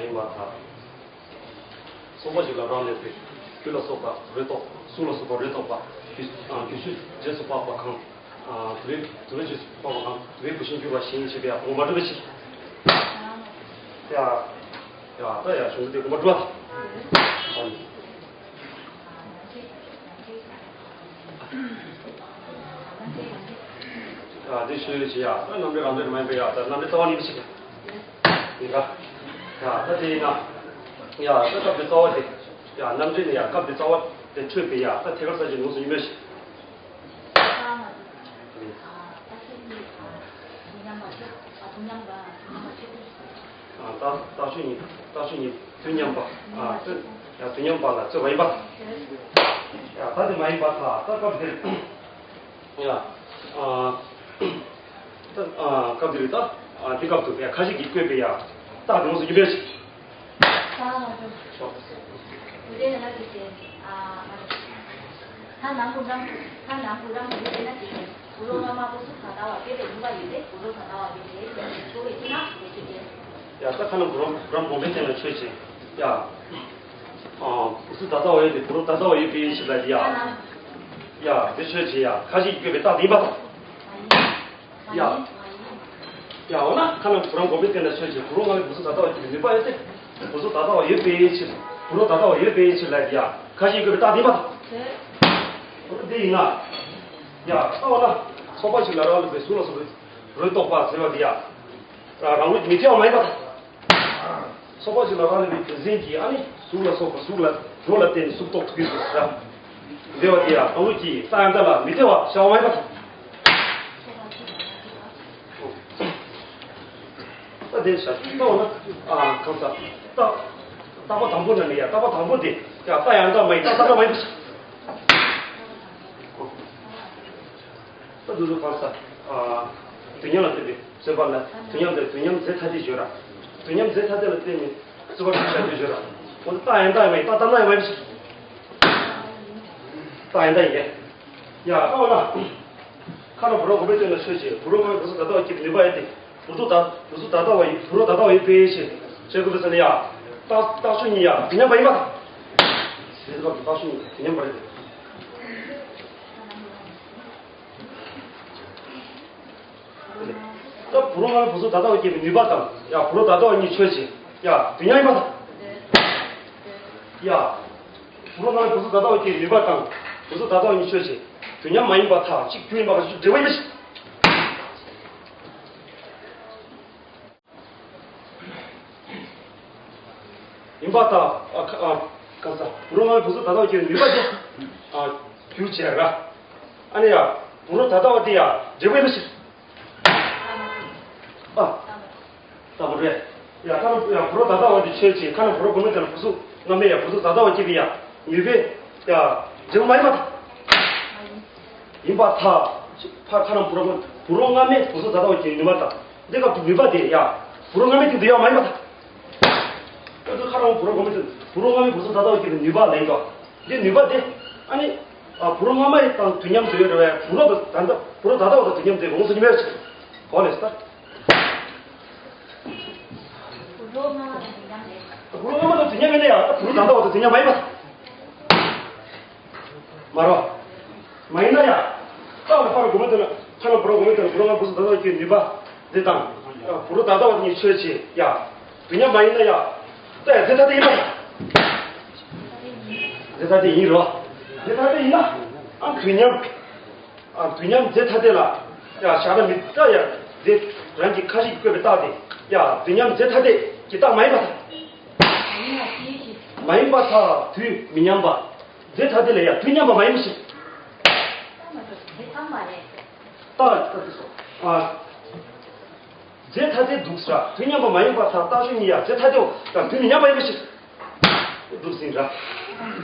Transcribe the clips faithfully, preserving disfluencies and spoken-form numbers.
ཡིན་པར་ཐལ། ཚོགས་པ་ཞིག་ལ་རག་ལས་པའི་རྒྱུ་ལ་སོགས་པ་རེ་དོགས། གཟུགས་ལ་སོགས་པ་རེ་དོགས་པ། རྒྱུ་ཨ་རྒྱུ་ཆོས་རྗེས་སུ་དཔག་པ་གང་། ཨ་དུ་བའི་དུ་བའི་རྗེས་སུ་དཔག་པ་གང་། དུ་བའི་བུད་ཤིང་གྱུར་པ་བཞིན་ཞེས་པའི་དགོངས་པ་གྲུབ་པའི་ཕྱིར། ཡ་ཡ་ད་ཡ་གཞུང་དེ་དགོངས་པ་གྲུབ་པ་དང་། ཨ་དེ་ཤོད་ཅི་ཡ། ད་རྣམ་འགྲེལ་རང་འགྲེལ་མ་ཡིན་པའི་ཡ། ད་རྣམ་འགྲེལ་རྩ་བ་ནས་མི་ཤེས་ཀྱང་ཡིན་ག། ཡ་ད་དེ་ཡིན་ན་ཡ། ད་སྐབས་དེ་རྩ་བ་དེ་ཡ། རྣམ་འགྲེལ་ནས་ཡ་སྐབས་དེ་རྩ་བ་དེ་འཕྲོས་པའི་ཡ། ད་ཐད་ཀར་ས་ཅིག་ནོར་སོང་ཡིན་མོད་ཤིག། རྟགས་ཆོས་གཉིས། རྟགས་ཆོས་གཉིས། དུས་མཉམ་པ། ཨ་དུ་ཡ་དུས་མཉམ་པ་ལ་རྩོད་པ་ཡིན་པ། ཡ་ད་དེ་མ་ཡིན་པར་ཐལ། ད་སྐབས་འདིར་ཡ། ཨ་ད་ཨ་སྐབས་འདིར་ད་ཨ་འདི་སྐབས་སུ་ཡ་ཁ་ཅིག་གིས་བཀོད་པའི་ཡ་རྟགས་དེ་མོ་ཟིག་ཡིན་པས། ད་ནང་གུ་རམ་གུ་རམ་གུ་རེ་ན་ཅིག་ཅན། ཨ་མ་རེད། ད་ནང་གུ་རམ་གུ་ད་ནང་གུ་རམ་གུ་རེ་ན་ཅིག་ཅན། གུ་རོ་ང་མ་བུ་སུ་ད་ད་བ་བེ་བེ་ནུ་བ་ཡོད་དེ། གུ་རོ་ད་ད་བ་བེ་བེ་ཡོད་དེ། གུ་རོ་བེ་ཅི་ན་བེ་ཅི་ཅན། ཡ་ད་ཁ་ན་གུ་རམ་གུ་རམ་གོང་བེ་ཅན་ན་ཆོས་ཅན། ཡ་ཨ་བུ་སུ་ད་ད་བ་ཡོད་དེ། གུ་རོ་ད་ད་བ་ཡོད་པའི་ཕྱིར་ལ་ཡ། ཡ་དེ་ཆོས་ཅན། ཡ་ཁ་ཅིག་གིས་བཀོད་པའི་རྟགས་དེ་ཡིན་པ་དང་། ཡ། ཡ་འོ་ན་ཁ་ན་གུ་རམ་གོང་བེ་ཅན་ན་ཆོས་ཅན། གུ་རོ་ང་མའི་བུ་སུ་ད་ད་བ་སྐྱེ་བའི་ནུས་པ་ཡོད་དེ། བུ་སུ་ད་ད་བ་ཡོད་པའི་ཕྱིར། གུ་རོ་ད་ད་བ་ཡོད་པའི་ཕྱིར་ལ་ཡ་ཁ་ཅིག་གིས་བཀོད་པའི་རྟགས་དེ་ཡིན་པ་དང་། འོ་ན་དེ་ཡིན་ན། ཡ་ད་འོ་ན་ཚོགས་པ་ཞིག་ལ་རག་ལས་པའི་གཟུགས་ལ་སོགས་པའི་རེ་དོགས་པ་ཟེར་བ་དེ་ཡ། རང་ལུགས་མི་འཐད་པ་མ་ཡིན་པ་དང་། ཚོགས་པ་ཞིག་ལ་རག་ལས་པའི་དོན་ཚན་གྱིས་ཨ་ནི་གཟུགས་ལ་སོགས་པ་གཟུགས་ལ་རོ་ལ་བརྟེན་ནས་གཟུགས་རྟོག་ཐུག་གི་འདུག་ཟེར། འདི་བ་དེ་ཡང་རང་ལུགས་ཀྱི་རྟགས་ཡང་དག་ལ་མི་འཐད་པ་བྱ་བ་མ་ཡིན་པ་དང་། ད་དེ་བྱ་ལྟ་བ་ན་ཨ་གང་ཟག་རྟགས་རྟགས་པ་དང་པོ་ན་ནི་ཡང་རྟགས་པ་དང་པོ་དེ་ཡང་རྟགས་ཡང་དག་མ་ཡིན། རྟགས་རྟག་པ་མ་ཡིན་པ་ཞིག་ད་དུ་རུ་གང་ཟག་ཨ་དུས་མཉམ་ལ་ལྟོས་པའི་རྩོད་པ་ལ་དུས་མཉམ་དེ་དུས་མཉམ་རྫས་ཐ་དད་བརྗོད་ར། དུས་མཉམ་རྫས་ཐ་དད་ལ་བརྟེན་ནས་རྩོད་པ་སྒྲུབ་བྱ་དེ་བརྗོད་ར། འོ་ན་རྟགས་ཡང་དག་ཡང་མ་ཡིན། རྟགས་རྟག་ན་ཡང་མ་ཡིན་པ་ཞིག་རྟགས་ཡང་དག་ཡིན་པས། ཡ་ཨ་འོ་ན། ཁ་ན་བུ་རོ་གོ་བའི་དོན་ལ་ཆོས་ཅན། གུ་རོ་ང་མའི་བུ་སུ་ད་ལྟ་བ་སྐྱེ་བའི་ནུས་པ་ཡོད་དེ། བུ་རོ་ད་བུ་སུ་ད་ལྟ་བ་ཡོད། བུ་རོ་ད་ལྟ་བ་ཡོད་པའི་ཕྱིར། ཅེས་གོ་བའི་ས་ལ་ཡ། རྟགས་རྟགས་ཆོས་གཉིས་ཡ་དུས་མཉམ་པ་ཡིན་པ་དང་། དེ་སྐབས་ཀྱི་རྟགས་ཆོས་གཉིས་དུས་མཉམ་པ་རེད། ད་བུ་རོ་ང་མའི་བུ་སུ་ད་ལྟ་བ་སྐྱེ་བའི་ནུས་པ་དང་ཡ་བུ་རོ་ད་ལྟ་བ་གཉིས་ཆོས་ཅན། ཡ་དུས་མཉམ་ཡིན་པ་དང་། ཡ། བུ་རོ་ང་མའི་བུ་སུ་ད་ལྟ་བ་སྐྱེ་བའི་ནུས་པ་དང་བུ་སུ་ད་ལྟ་བ་གཉིས་ཆོས་ཅན། དུས་མཉམ་མ་ཡིན་པར་ཐལ། གཅིག་རྒྱུ་ཡིན་པ་ག་ཞིག་འབྲེལ་བ་ཡིན་པ་ཞིག་ཡིན་པར་ཐལ། ཨ་ཁ་ཨ་ཁ་ས་བུ་རོ་ང་མའི་བུ་སུ་ད་ལྟ་བ་སྐྱེ་བའི་ནུས་པ་དེ་ཨ་རྒྱུ་བྱས་ར། ཨ་ནི་ཡ་བུ་རོ་ད་ལྟ་བ་དེ་ཡ་འབྲེལ་བ་ཡིན་པ་ཞིག་ཨ། ལྟ་བུ་རེད། ཡ་ཁ་ན་ཡ་བུ་རོ་ད་ལྟ་བ་འདི་ཆོས་ཅན། ཁ་ན་བུ་རོ་གོ་མའི་དོན་ལ་བུ་སུ་སྔ་མའི་ཡ་བུ་སུ་ད་ལྟ་བ་སྐྱེ་བའི་ཡ་ནུས་པའི་ཡ་འབྲེལ་བ་མ་ཡིན་པ་དང་། ཡིན་པར་ཐལ། ཕ་ཁ་ན་བུ་རོ་བུ་རོ་སྔ་མའི་བུ་སུ་ད་ལྟ་བ་སྐྱེ་བའི་ནུས་པ་དང་། འདི་སྐབས་ཀྱི་ནུས་པ་དེ་ཡ་བུ་རོ་སྔ་མའི་སྟེང་དུ་ཡོད་མ་ཡིན་པ་དང་། ཁ་ན་བུ་རོ་གོ་མའི་དོན་བུ་རོ་སྔ་མའི་བུ་སུ་ད་ལྟ་བ་སྐྱེ་བའི་ནུས་པ་ལེན་དོ། འདི་ནུས་པ་དེ་ཨ་ནི་ཨ་བུ་རོ་སྔ་མ་ཡི་དང་དུས་མཉམ་དུ་ཡོད་རེད་བས། བུ་རོ་ད་ད་ལྟ་བུ་རོ་ད་ལྟ་བ་དང་དུས་མཉམ་དུ་ཡོད་འོང་སུ་ཉི་མའི་ཆེ་གོ་ལེ་སྟ། བུ་རོ་སྔ་མ་དང་དུས་མཉམ་རེད། བུ་རོ་སྔ་མ་དང་དུས་མཉམ་ཡིན་ན་ཡང་བུ་རོ་ད་ལྟ་བ་དང་དུས་མཉམ་མ་ཡིན་པ་མ་རོ། མ་ཡིན་ན་ཡང་རྟགས་ལ་ཕར་གོ་མི་ཐུབ་ན་ཁ་ན་བུ་རོ་གོ་མི་ཐུབ་ན་བུ་རོ་སྔ་བུ་སུ་ད་ལྟ་བ་སྐྱེ་ནུས་པ་འདི་དང་བུ་རོ་ད་ལྟ་བ་དེ་གཉིས་ཆོས་ཅན། ཡ་དུས་མཉམ་མ་ཡིན་ན་ཡང་རྟགས་ཡ་རྫས་ཐ་དད་ཡིན་པ་དང་། རྫས་ཐ་དད་ཡིན་རོ། རྫས་ཐ་དད་ཡིན་ན་ཨ་དུས་མཉམ། ཨ་དུས་མཉམ་རྫས་ཐ་དད་ལ་ཡ་བཞག་ན་མི་ལྟ་ཡ། རྫས་རང་གི་ཁ་ཅིག་གིས་བཀོད་པའི་རྟགས་དེ་ཡ་དུས་མཉམ་རྫས་ཐ་དད་ཀྱི་རྟགས་མ་ཡིན་པ་དང་། མ་ཡིན་པ་དང་དུས་མི་མཉམ་པ། རྫས་ཐ་དད་ལ་ཡ་དུས་མཉམ་པ་མ་ཡིན་པ་ཞིག་རྟགས་ལ་རྟགས་དེ་སོ། ཨ་རྫས་ཐ་དད་འདུག་ཟེར། དུས་མཉམ་པ་མ་ཡིན་པར་ཐལ། རྟགས་ཆོས་གཉིས་ཡ་རྫས་ཐ་དད་དང་དུས་མི་མཉམ་པ་ཡིན་པ་ཞིག་འདུག་ཟིན་ར།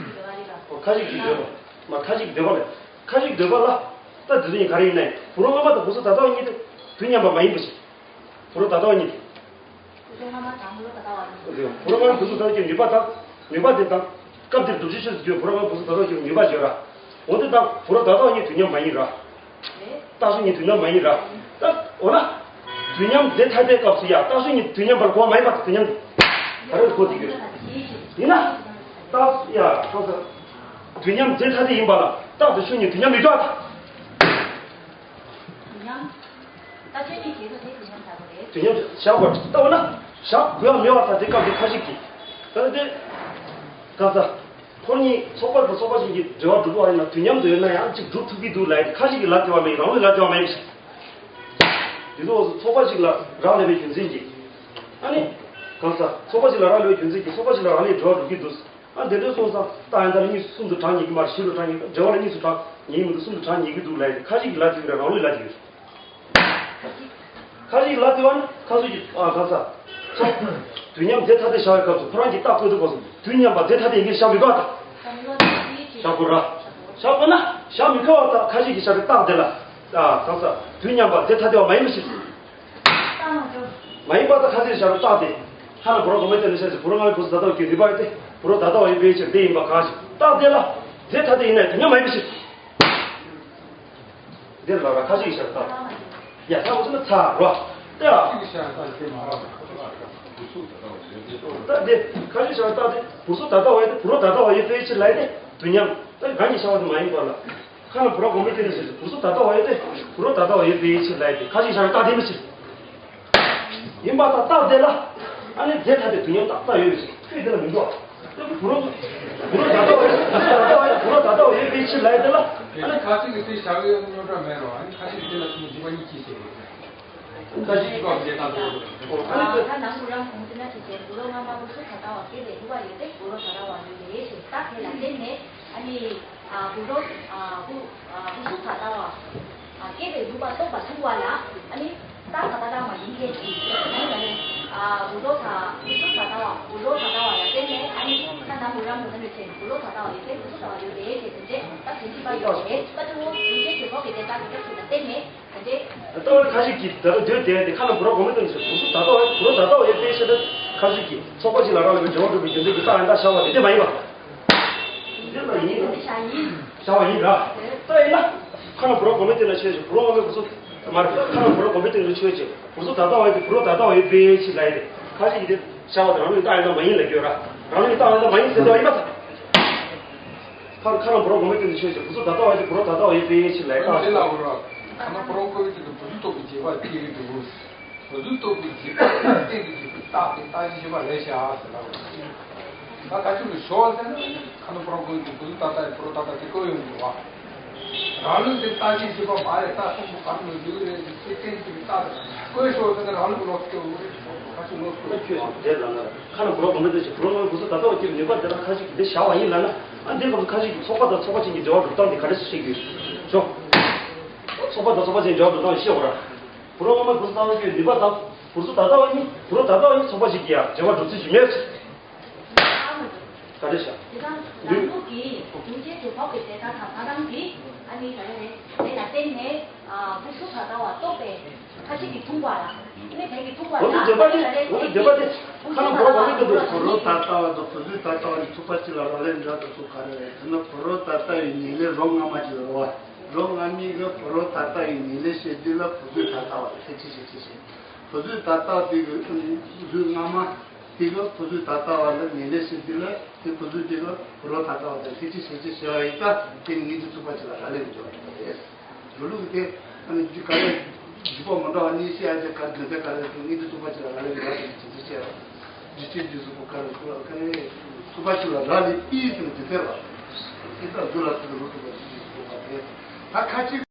ཁ་ཅིག་གིས་འདོད་པ། མ་ཁ་ཅིག་གིས་འདོད་པ་ལ། ཁ་ཅིག་འདོད་པ་ལ། ད་འདི་ཚོ་གཉིས་ག་རེ་ཡིན་ནའི་བུ་རོ་སྔ་མ་དང་བུ་སུ་ད་ལྟ་བ་གཉིས་དེ་དུས་མཉམ་པ་མ་ཡིན་པ་ཞིག་བུ་རོ་ད་ལྟ་བ་གཉིས་དེ། བུ་རོ་སྔ་མ་དང་བུ་རོ་ད་ལྟ་བ་གཉིས། བུ་རོ་སྔ་མ་བུ་སུ་ད་ལྟ་བ་གཉིས་ནུས་པ་དང་། ནུས་པ་དེ་དང་། སྐབས་འདིར་སྒྲུབ་བྱེད་ཆོས་སུ་གྱུར་བུ་རོ་སྔ་མ་བུ་སུ་ད་ལྟ་བ་གཉིས་ནུས་པ་བརྗོད་ར། འོ་དེ་དང་བུ་རོ་ད་ལྟ་བ་གཉིས་དུས་མཉམ་མ་ཡིན་ར། རྟགས་ཆོས་གཉིས་དུས་མཉམ་མ་ཡིན་ར། ད་འོ་ན། དུས་མཉམ་རྫས་ཐ་དད་སྐབས་སུ་ཡ་རྟགས་ཆོས་གཉིས་དུས་མཉམ་པར་གོ་བ་མ་ཡིན་པ་དང་དུས་མཉམ། ག་རེ་གོ་དེ་ཡོད། ཡིན་ན། རྟགས་ཡ་ཁོ་ཚོ། དུས་མཉམ་རྫས་ཐ་དད་ཡིན་པ་ལ་རྟགས་དང་ཤུགས་གཉིས་དུས་མཉམ་མི་འགྲོ་བ་དང་། དུས་མཉམ། རྟགས་ཆོས་ཉིད་བྱེད་དུ་དེ་དུས་མཉམ་བཞག་དགོས་རེད། དུས་མཉམ་བཞག་དགོས་ལྟ་བ་ན་བཞག་དགོས་ཡ་མེད་པ་དང་དེ་སྐབས་དེ་ཁ་ཅིག་གིས། ད་དེ། གང་ཟག་ཁོ་གཉིས་ཚོགས་པ་དང་ཚོགས་པ་གཅིག་གི་འབྲེལ་བ་གྲུབ་པ་ཡིན་ན་དུས་མཉམ་དུ་ཡོད་ན་ཡང་གཅིག་གྲུབ་ཐུབ་ཀྱི་འདུག་ལབ་ཡ་དེ་ཁ་ཅིག་གིས་ལབ་བདེ་བ་མེད། རང་ལུགས་ལབ་བདེ་བ་མེད་པ་ཞིག་དེ་ཚོ་ཚོགས་པ་གཅིག་ལ་རག་ལས་པའི་རྒྱུ་མཚན་གྱིས། ཨ་ནི། གང་ཟག་ཚོགས་པ་གཅིག་ལ་རག་ལས་པའི་རྒྱུ་མཚན་གྱིས་ཚོགས་པ་གཅིག་ལ་རང་ལུགས་འབྲེལ་བ་གྲུབ་ཀྱི་འདུག་ཨ་དེ་འདྲ་སོང་ཙང་རྟགས་ཡང་དག་ལ་གཉིས་སུ་གསུམ་དུ་གྲངས་ཉེ་གི་མ་རེད། བཞི་རུ་གྲངས་ཉེ་གི་བརྒྱད་པ་ལ་གཉིས་སུ་གྲངས་ཉེ་གི་འདུག་ལབ་ཡ་དེ་ཁ་ཅིག་གིས་ལབ་བདེ་བ་རང་ལུགས་ལབ་བདེ་ཡོད། ཁ་ཅིག་ལབ་བདེ་བ་ནི་ཁ་ཚུགས་ཀྱི་ཨ་གང་ཟག་ཚོགས། དུས་མཉམ་རྫས་ཐ་དད་བཞག་པའི་སྐབས་སུ་ཁོ་རང་གིས་རྟགས་བཀོད་དུས་སྐབས་སུ་དུས་མཉམ་པ་རྫས་ཐ་དད་ཡིན་གྱི་བཞག་མི་དགོས་དང་། བཞག་དགོས་ར། བཞག་དགོས་ན་བཞག་མི་དགོས་པ་དང་ཁ་ཅིག་གིས་བཞག་པའི་རྟགས་དེ་ལ། ཨ་གང་ཟག་དུས་མཉམ་པ་རྫས་ཐ་དད་པ་མ་ཡིན་པ་ཞིག་མ་ཡིན་པ་དང་ཁ་ཅིག་གིས་བཞག་པའི་རྟགས་དེ། ཁ་ན་བུ་ར་གོང་མའི་སྟེང་ནས་བཤད་ཚེ་བུ་ར་ང་བའི་བུ་ཚོ་ད་ལྟ་བ་གི་ནུས་པ་ཡོད་དེ་བུ་ར་ད་ལྟ་བ་ཡིན་པའི་ཕྱིར་དེ་ཡིན་པ་གང་ཞིག་རྟགས་དེ་ལ་རྫས་ཐ་དད་ཡིན་ན་དུས་མཉམ་མ་ཡིན་པ་ཞིག་འདིར་ལ་ར་ཁ་ཅིག་གིས་བཞག་རྟགས། ཡ་ཚ་བོ་ཚོ་ན་ཚ་རོ། ཏེ་ཨ། ད་དེ་ཁ་ཅིག་བཞག་རྟགས་དེ་བུ་ཚོ་ད་ལྟ་བ་ཡོད་དེ་བུ་རོ་ད་ལྟ་བ་ཡོད་པའི་ཕྱིར་ལ་ཡིན་ཏེ་དུས་མཉམ་ད་གང་གིས་བཞག་པ་དེ་མ་ཡིན་པ་ལ། ཁ་ན་བུ་ར་གོང་མའི་སྟེང་ནས་བཤད་ཚེ་བུ་ཚོ་ད་ལྟ་བ་ཡོད་དེ་བུ་རོ་ད་ལྟ་བ་ཡོད་པའི་ཕྱིར་ལ་ཡིན་ཏེ་ཁ་ཅིག་བཞག་རྟགས་དེ་མི་ཕྱིར། ཡིན་པ་དང་རྟགས་དེ་ལ། ཨ་ནི་རྫས་ཐ་དད་དུས་མཉམ་རྟགས་རྟགས་ཡོད་པའི་ཕྱིར་ཁྱོད་དེ་ལ་མི་འགྲོ། བུ་རོ། བུ་རོ་ད་ལྟ་བ་ཡོད། བུ་རོ་ད་ལྟ་བ་ཡོད་པའི་ཕྱིར་ལ་ཡིན་ཏེ་ལ། ཨ་ནི་ཁ་ཅིག་གིས་དེ་བཞག་ཡོད་རྙོག་དྲ་མེད་རོ། ཨ་ནི་ཁ་ཅིག་གིས་དེ་ལ་དུས་མཉམ་པ་གཉིས་ཀྱིས་བྱས་ཡོད། ཁ་ཅིག་གིས་ཁ་ཅིག་གིས་ད་དུ། ཨ་ནི་ད་ནང་བུ་རམ་གོང་དེ་ན་ཅི་བྱས་བུ་རོ་སྔ་མ་བུ་ཚོ་ད་ལྟ་བ་སྐད་དེ་རུ་བ་ཡོད་དེ་བུ་རོ་ད་ལྟ་བ་ཡོད་རེད་ཞེས་རྟགས་དེ་ལ་བརྟེན་ནས། ཨ་ནི། ཨ་བུ་རོ། ཨ་བུ། ཨ་བུ་ཚོ་ད་ལྟ་བ། ཨ་སྐད་དེ་རུ་བ་རྟོགས་པ་ཐུབ་པ་ལ། ཨ་ནི། རྟགས་ད་ལྟ་རང་མ་ཡིན་མཁན་ཞིག་ཨ་ནི་ད་ནི། ཨ་བུ་རོ་ད་བུ་ཚོ་ད་ལྟ་བ་བུ་རོ་ད་ལྟ་བ་ལ་བརྟེན་ནས་ཨ་ནི་ཁ་ནང་བུ་རམ་བུ་ན་མི་ཚེ་བུ་རོ་ད་ལྟ་བ་ཡོད་དེ་བུ་ཚོ་ད་བ་ཡོད་རེད་ཅེས་དེ་འདྲའི་ད་དོན་གཅིག་པ་ཡོད་རེད། ད་དུ་བོ་དུས་ཚོད་དུས་ཐོག་གི་དེ་ལྟ་གི་སྐབས་སུ་ལ་བརྟེན་ནས། ལྟ་བ་ཁ་ཅིག་གིས་ད་ལྟ་སྡོད་བསྡད་དེ་ཁ་ན་བུ་ར་གོང་མའི་སྟེང་ནས་བུ་ཚོ་ད་ལྟ་བ་བུ་རོ་ད་ལྟ་བ་ཡོད་པའི་ཕྱིར་ན་ཁ་ཅིག་གིས་ཚོགས་པ་གཅིག་ལ་རག་ལས་པའི་འབྲེལ་བ་གྲུབ་པའི་རྒྱུ་མཚན་གྱིས་རྟགས་ཡང་དག་བཞག་པ་དེ་འདྲ་མ་ཡིན་པ། འདི་ལ་ཡིན། འདི་བཞག་ཡིན། བཞག་པ་ཡིན་ར། ད་ཡིན་ན། ཁ་ན་བུ་ར་གོང་མའི་སྟེང་ན་ཆོས་ཅིག་བུ་རོ་སྔ་མའི་བུ་ཚོ། མ་རེད་ཁ་ན་བུ་ར་གོང་མའི་སྟེང་ན་ཆོས་ཅིག་བུ་ཚོ་ད་ལྟ་བ་ཡོད་དེ་བུ་རོ་ད་ལྟ་བ་ཡོད་པའི་ཕྱིར་ལ་ཡིན་ཏེ་ཁ་ཅིག་གིས་དེ་བཞག་པ་དེ་རང་ལུགས་རྟགས་ཡང་དག་མ་ཡིན་ལབ་ཀྱི་ཡོད་ར། རང་ལུགས་རྟགས་ཡང་དག་མ་ཡིན་ཟེར་དེ་བ་ཡིན་པ་དང་། ཁ་ཁ་ན་བུ་ར་གོང་མའི་སྟེང་ན་ཆོས་ཅིག་བུ་ཚོ་ད་ལྟ་བ་ཡོད་དེ་བུ་རོ་ད་ལྟ་བ་ཡོད་པའི་ཕྱིར་ལ་ཡིན་ད། ཁ་ན་བུ་ར་གོང་མའི་སྟེང་ན་བུ་ཚོ་རྟོགས་པའི་རྗེས་དཔག་སྐྱེ་གི་འདུག་བུ་ཚོ་རྟོགས་པའི་རྗེས་དཔག་སྟེང་གི་རྗེས་དཔག་རྟགས་དེ་རྟགས་གཞི་ཤེས་པ་ལས་བྱ་ཟེར་ལ། ད་ཁ་ཅིག་གིས་ཞོག་ཟེར་ན་ཁ་ན་བུ་ར་གོང་གི་བུ་ཚོ་ད་ལྟ་བུ་རོ་ད་ལྟ་དེ་བཀོད་ཡོང་འདུག་བ། རང་ལུགས་དེ་རྟགས་གཞི་ཤེས་པ་མ་རེད། རྟགས་གསུམ་པོ་གང་ལ་འཇུག་རེད་ཟེར་དེ་སྟེང་གི་རྟགས་དེ་བཀོད་ཞོག་ཟེར་ན་རང་ལུགས་ལོག་སྐྱོ་བོ་རེད། ཁ་ཅིག་ལོག་སྐྱོ་བོ་ཁྱོད་ཀྱིས་དེ་ལ་ན་ཁ་ན་བུ་ར་གོང་མའི་སྟེང་ན་བུ་རོ་སྔ་མའི་བུ་ཚོ་ད་ལྟ་བ་སྐྱེ་བའི་ནུས་པ་དེ་ལ་ཁ་ཅིག་གིས་འདི་བཞག་པ་ཡིན་ལབ་ན། ཨ་འདི་སྐབས་སུ་ཁ་ཅིག་གིས་ཚོགས་པ་དང་ཚོགས་པ་ཅན་གྱི་འབྲེལ་བ་གྲུབ་སྟངས་དེ་ག་འདྲ་ཞིག་ཤེས་དགོས། ཞོག་ཚོགས་པ་དང་ཚོགས་པ་ཅན་འབྲེལ་བ་གྲུབ་སྟངས་ཤེས་དགོས་ར། བུ་རོ་སྔ་མ་བུ་ཚོ་ལྟ་བུ་ཡོད་ནུས་པ་དང་བུ་ཚོ་ད་ལྟ་བ་གཉིས་བུ་རོ་ད་ལྟ་བ་གཉིས་ཚོགས་པ་ཞིག་གི་ཡང་འབྲེལ་བ་གྲུབ་ཚུལ་ཞིག་མེད། ག་རེ་བྱ། དེ་དང་ནུས། ནང་ལུགས་ཀྱི་དུས་ཆེན་དུས་ཐོག་གི་དེ་ལྟར་དང་ད་དང་གི་ཨ་ནི་ག་རེ་རེད། དེ་ལ་བརྟེན་ནས་ཨ་བུ་ཚོ་ད་ལྟ་བ་རྟོགས་པའི་ཁ་ཅིག་གིས་མཐོང་བ་ལ་ཨ་ནི་དེ་གི་མཐོང་བ་ལ་འོ་དེ་འདོད་པ་དེ་འོ་དེ་འདོད་པ་དེ་ཁ་ན་བུ་ར་གོང་མའི་སྟེང་དུ་བུ་རོ་ད་ལྟ་བ་དང་བུ་ཚོ་ད་ལྟ་བ་ནི་ཚོགས་པ་གཅིག་ལ་རག་ལས་འདྲ་དུ་ཚུགས་ག་རེ་རེད་ཟེར་ན་བུ་རོ་ད་ལྟ་བའི་ཉེར་ལེན་རོ་སྔ་མ་གཅིག་ལ་རོ་བ། རོ་སྔ་མའི་གི་བུ་རོ་ད་ལྟ་ཡི་ཉེར་ལེན་བྱེད་དུས་ལ་བུ་ཚོའི་ད་ལྟ་བ་ལ་ཁྱད་ཆོས་ཤེས་ཆེ་ཞེས། བུ་ཚོའི་ད་ལྟ་དེ་གི་བུ་ཚོའི་སྔ་མ་དེ་གི་བུ་ཚོའི་ད་ལྟ་བ་ལ་ཉེར་ལེན་བྱེད་དུས་ལ་དེ་བུ་ཚོའི་དེ་གི་བུ་རོ་ད་ལྟ་བ་དང་ཁྱད་ཆོས་ཤེས་ཆེ་ཞེས་པ་ཡིན་ཙང་དེ་ནི་དངོས་འབྲེལ་ཚོགས་པ་གཅིག་ལ་རག་ལས་མི་འཇོག་པ་རེད། རོ་ལུགས་དེ་ཨ་ནི་རྒྱུ་ག་རེ་རྒྱུ་པོ་མི་འདྲ་བ་གཉིས་ཤེས་ཡ་དེ་ག་རེ་དོན་ཚན་ག་རེ་དེ་དངོས་འབྲེལ་ཚོགས་པ་གཅིག་ལ་རག་ལས་མི་འཇོག་པ་ཞིག་ཅིག་བྱས་ར། རྒྱུ་ཆའི་རྒྱུ་གཟུགས་པོ་ག་རེ་ཚོགས་པ་ག་རེ་ཚོགས་པ་གཅིག་ལ་རག་ལས་པའི་དོན་དེ་ཚེ་ར། དེ་ལྟར་རྒྱུ་ལ་ཚོགས་པའི་རོ་ཚོགས་པ་གཅིག་ཅིག་ཚོགས་པ་དེ་ད་ཁ་ཅིག